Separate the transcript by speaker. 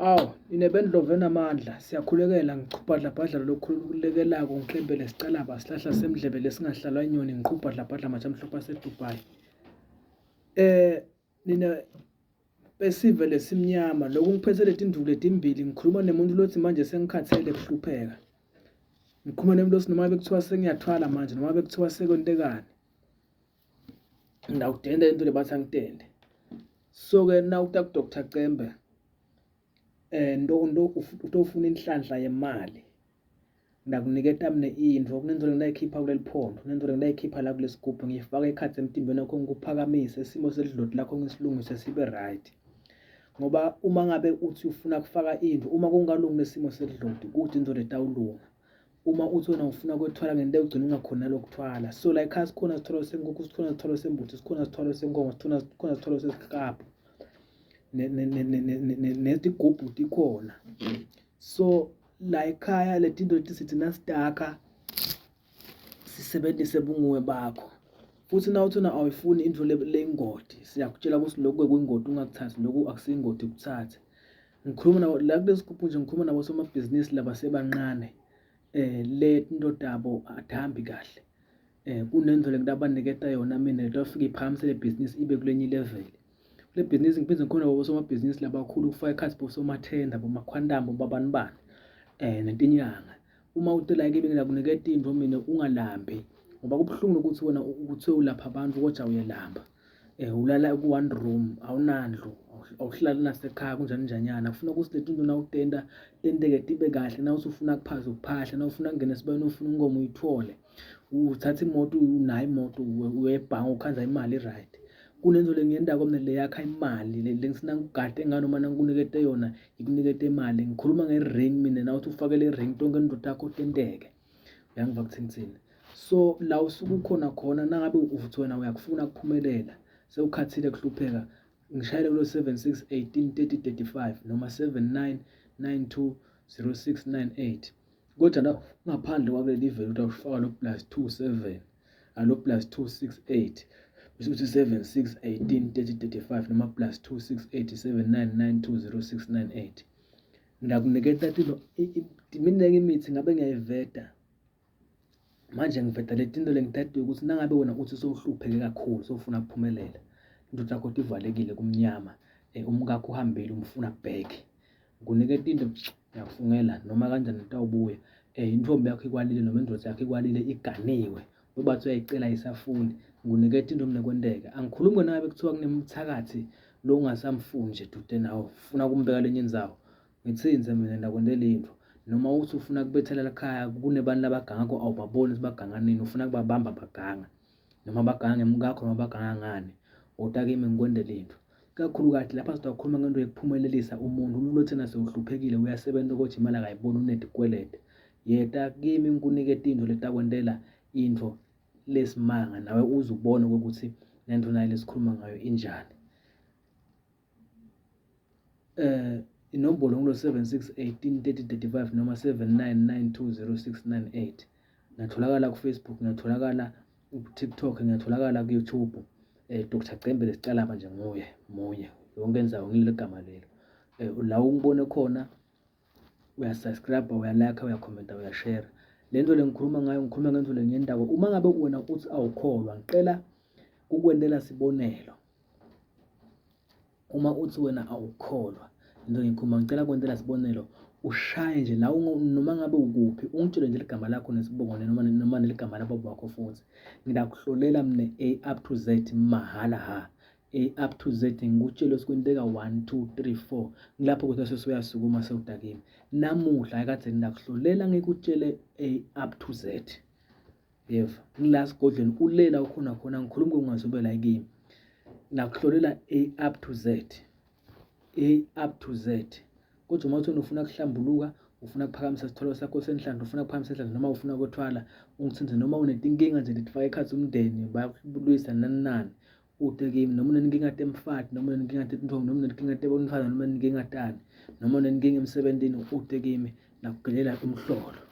Speaker 1: Awu, nina bendlovu enamandla, siyakhulekela ngiqhubhadlabhadla lokhululekelako ngiklembele sicalaba sihlahla semdlebe lesingahlalwa inyoni ngiqhubhadlabhadla matshe amhlophe aseDubai. Nina besive lesimnyama lokhu ngiphethe letinduku letimbili ngikhuluma nemuntu lothi manje sengikhathele kuhlupheka. Ngikhuluma nemuntu lothi noma bekuthiwa sengiyathwala manje noma bekuthiwa sekwentekani. Ngidawudenda into le bathi angidende. So-ke nawuta ku-Doctor Cembe nto nto utofuna inhlanhla yemali ngiyakuniketa mina intfo kunentfo lengilayikhipha kuleli phondo kunentfo lengilayikhipha la kulesi gubhu ngiyifaka ekhatsi emtimbeni wakho ngikuphakamise isimo selidloti lakho ngisilungise sibe right. Ngoba uma ngabe uthi ufuna kufaka intfo uma kungalungi lesimo selidloti kute intfo letawulunga. Uma uthi wena ufuna kwethwala ngento ugcina ungakhoni nalokuthwala. So la ekhaya sikhona sithwalo senkukhu, sikhona sithwalo sembuthi, sikhona sithwalo senkomo, sikhona sikhona sithwalo sesiklabhu netigubhu tikhona. So la ekhaya letinto leti sithi nasitakha sisebentise bunguwe bakho. Futhi nawuthi wena awuyifuni intfo leyingoti siyakutshela ukuthi lokhu kuyingoti ungakuthathi, lokhu akusiyingoti ukuthathe. Ngikhuluma nabo la kulesi sigubhu nje ngikhuluma nabo somabhizinisi labasebancane le into tabo atihambi kahle. Kunento le ngitabaniketa yona mina letawufike iphakamise le bhizinisi ibe kulenye i-level. Kule bhizinisi ngiphinde ngikhulume nabo bosomabhizinisi labakhulu kufaka ekhatsi bosomathenda, bomakhwantamu, bobabani bani netinyanga. Uma ute la kimi ngiyakuniketa intfo mina ungalambi ngoba kubuhlungu ukuthi wena kuthiwe ulapha abantu kodwa uyalamba. Ulala ku-one room awunandlu, awuhlali nasekhaya kunjani njanyana. Kufuna ukuthi leti nto nawutenta tenteke tibe kahle nawuthi ufuna kuphahla uphahla, nawufuna kungena esibayeni ufuna inkomo uyithole. Uthatha imoto unayo imoto uya ebhange ukhandza imali i-right. Kunento lengiyentako mina leyakha imali le ngithi nangikugade ngayo noma nangikunikete yona ikunikete imali. Ngikhuluma nge-ring mina nawuthi ufake le ring tonke tintfo takho tenteke. Uyangiva kuthi ngitsini? So la usuke ukhona khona nangabe uthi wena uyakufuna kuphumelela sewukhathile kuhlupheka ngishayele kulo 76 18 30 35 noma 79 92 06 98 kodwa la ngaphandle kwakuleli vele utawufaka lo plus 27 alo plus 268 bese uthi 76 18 30 35 noma plus 268 79 92 06 98. Ngiyakuniketa tintfo miningi imithi ngabe ngiyayiveta manje ngiveta le tinto lengitatiyo ukuthi nangabe wena uthi sowuhlupheke kakhulu sowufuna kuphumelela into takho tivalekile kumnyama umkakho uhambile umfuna back ngikuniketa into ngiyakufungela noma kanjani utawubuya intombi yakho ikwalile noma indoda yakho ikwalile iganiwe ubathi uyayicela ayisafuni ngikuniketa into mina kwenteka angikhulumi nawe kuthiwa kunemthakathi lo ungasamfuni nje dude nawe ufuna kumbeka lenye indzawo ngithinze mina ndakwentela into noma uthi ufuna kubethelela ekhaya kunebantu labagangako awubaboni ukuthi baganga nini ufuna kubabamba baganga noma baganga ngemkakho noma baganga ngani uta kimi ngikwendele into kakhulukazi lapha sizokhuluma ngento yokuphumelelisa umuntu umuntu othena sewuhluphekile uyasebenza kodwa imali akayiboni unetikwelede yeta kimi ngikunike tintfo letakwentela intfo lesimanga nawe uze ubone ukuthi lento nayo lesikhuluma ngayo injani. Inombolo ngulo 76 18 30 35 noma 79 92 06 98. Ngiyatholakala ku-Facebook, ngiyatholakala ku-TikTok, ngiyatholakala ku-YouTube. Dr Cembe lesicalaba nje nguye munye yonke indzawo ngileli gama lelo. La ungibone khona uyasubscribe, uyalike, uyakhomenta, uyashare. Le nto le ngikhuluma ngayo ngikhuluma ngento le ngendaba. Uma ngabe wena uthi awukholwa ngicela kukwentela sibonelo. Uma uthi wena awukholwa into ngikhuluma ngicela kwentela sibonelo ushaye nje la noma ngabe ukuphi ungitshele nje ligama lakho nesibongo noma noma neligama lababa wakho futhi ngidakuhlolela mina A up to Z mahhala ha A up to Z ngikutshele ukuthi kwenteka 1 2 3 4 ngilapho ukuthi sesuyasukuma sewudakimi namuhla ayikade ngidakuhlolela ngikutshele A up to Z yeva ngila sigodlweni ulela ukhona khona ngikhuluma kungazobe la kimi nakuhlolela A up to Z A up to Z kodwa uma uthi ufuna kuhlambuluka ufuna kuphakamisa isithwalo sakho senhlanhla ufuna kuphakamisa inhlanhla noma ufuna kwethwala ungithinze noma unetinkinga nje letifaka ekhatsi umndeni bayakulwisa nani nani ute kimi noma unenkinga temfati noma unenkinga tetintombi noma unenkinga tebantfwana noma unenkinga tani noma unenkinga emsebentini ute kimi nakugelela umhlolo.